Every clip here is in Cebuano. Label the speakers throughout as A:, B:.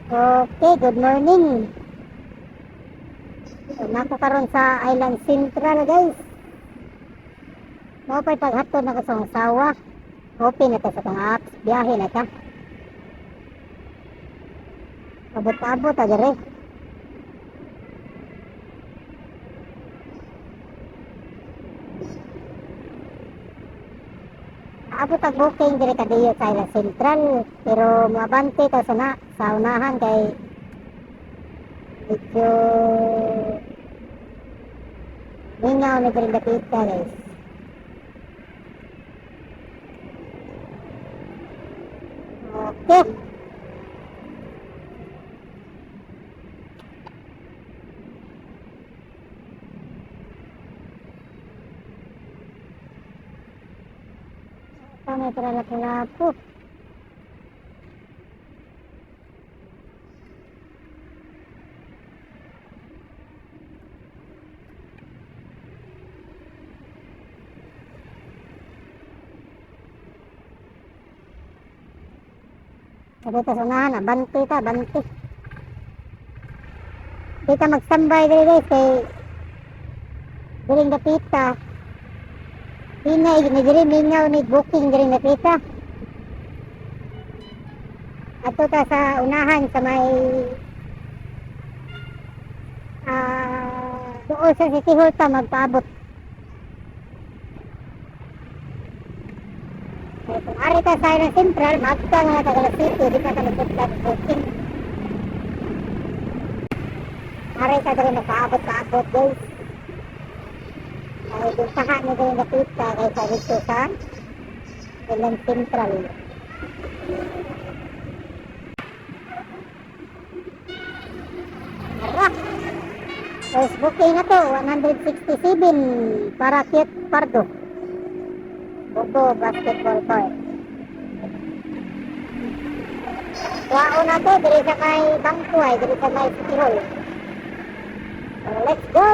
A: Okay, good morning. So, nako karon sa Island Central, guys. Mao pa'y paghatod nako sa akong asawa. Open na ta sa atong apps, biyahe na ta. Abot-abot ta diri. Abot ang booking diri kadiyo sa Island Central, pero moabante ta sa na, sa unahan kay medyo mingaw na diri dapita, guys. Okay. Tama tara lapu-lapu. Sabi ta sa unahan, abante ta, abante. Di ta magstambay diri, guys, kay diring dapita. Hinay ni diri, mingaw ni booking diri dapita. Ato ta sa unahan sa may doon sa City Hall ta magpaabot. Kaya kung ari ta sa Island Central, maagta nga ta sa City, di pa ta magpunta booking. Ari ta diri makaabot-paabot, guys. Ay, bintahan ni diri dapita kaysa dito sa Island Central. Tara! First booking na to, 167 para Kit Pardo. Bobo Basketball Court. Kuwaon na to, diri sa may bangko ay, diri sa may City Hall. So, let's go!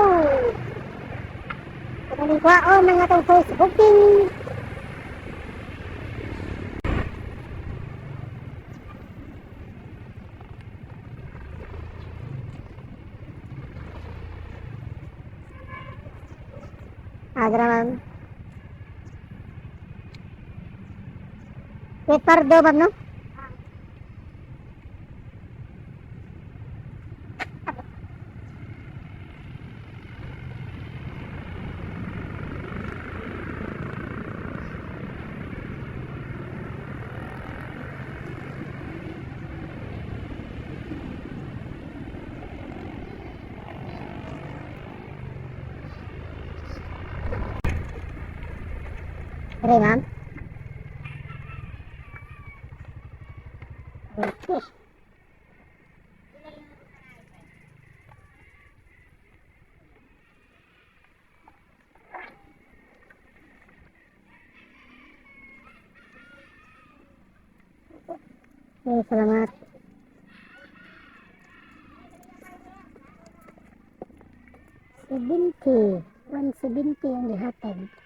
A: Kung kuwaon na nga itong first booking. Agra, ma'am. Kit Pardo, ma'am, no? Ready, ma'am? Okay. Okay, salamat. 70. 170 ang gihatag.